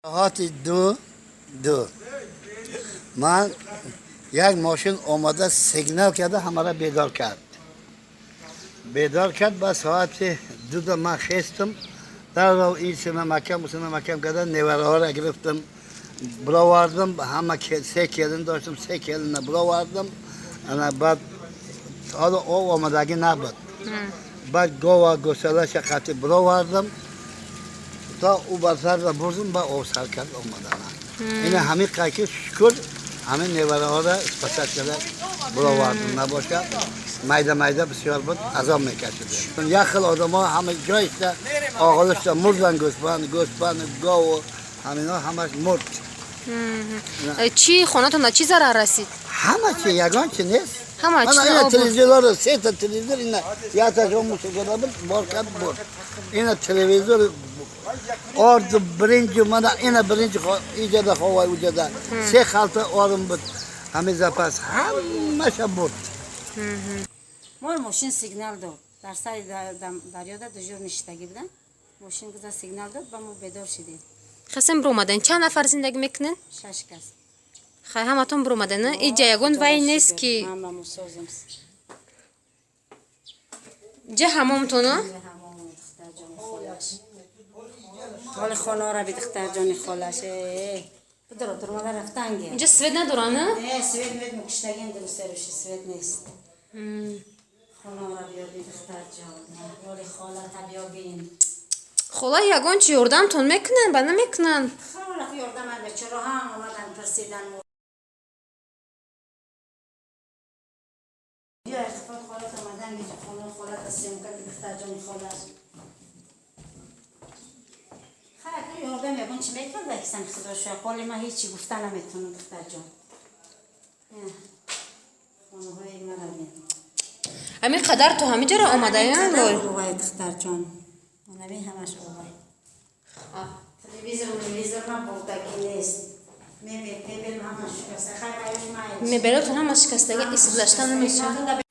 Соати 2:02 ман як мошин омада, сигнал карда, ҳамара бедор кард. Бедор кард, ба соати 2-да ман хестам, дарров ин сина макам, сина макам карда, невараҳоро гирифтам, бировардам. Ҳама се келин доштам, се келина бировардам. Ана баъд ҳоло об омадагӣ набуд. Баъд гова, гӯсалаша қатӣ бировардам, то ӯ бар сарра бурдум, ба об сар кард омадана. Ина ҳамин қайки, шукр, ҳамин невараҳоро спасать карда бировардам. Набошад, майда майда бисёр буд, азоб мекашидем. Як хел одамо ҳама ҷойшда оғилишда мурдан, гӯсфанд, гӯсфанд, гову ҳамино ҳамаш мурд. Чӣ, хонатон чӣ зарар расид? Ҳама чи, ягон чи нест. Ҳама Мана чи ина об буд? Телевизорро, сета телевизор, ина якташон мусулмона буд, бор кард, бурд. Ина телевизор, орду, биринҷу, мана ина биринҷ иҷода ховай, уҷода се халта орум буд, ҳамин запас ҳамаша бурд. Мор мошин сигнал дод. Дар сари дарёда дежур нишистагӣ будам. Мошин гуза, сигнал дод, ба мо бедор шидем. Хасем, биромаден. Чанд нафар зиндагӣ мекунен? Шаш кас. Хай, ҳаматон биромаден, иҷа ягон вай нест ки? Ҳама мусозем. Ҷа ҳамомтоно? Ҳамом, духтарҷони холаш. Ҳоли холаро би, духтарҷони холаш. Э, бидро турмада рафтанге. Инҷа свет надорана? Э, свет мед мукиштагин, дурустеруши свет нест. Холаро биёби, духтарҷон. Ҳоли холата биёбин. Хола, ягон чи ёрдамтон мекунанд ба намекунанд? Хола ёрдаман, бечоро ҳам омадан, пурсидан. Биё, ихтифот холат омадан, гиҷа хона холата съёмка, духтарҷони холаш. Хай, ёрдам ягон чи мекарда кисан, худо шояд. Ҳоли ман ҳечи гуфта наметавонам, духтарҷон. Хонаҳои мара бин. Ҳамин қадар то ҳамин ҷаро омадаян лой? Овай, духтарҷон. Онаби ҳамаш овай. Телевизор, телевизор ма бурдагӣ нест. Мебел, мебел ҳама шикаста. Хай, ваюш май. Мебелотон ҳама шикастага, истифодашта намешавад.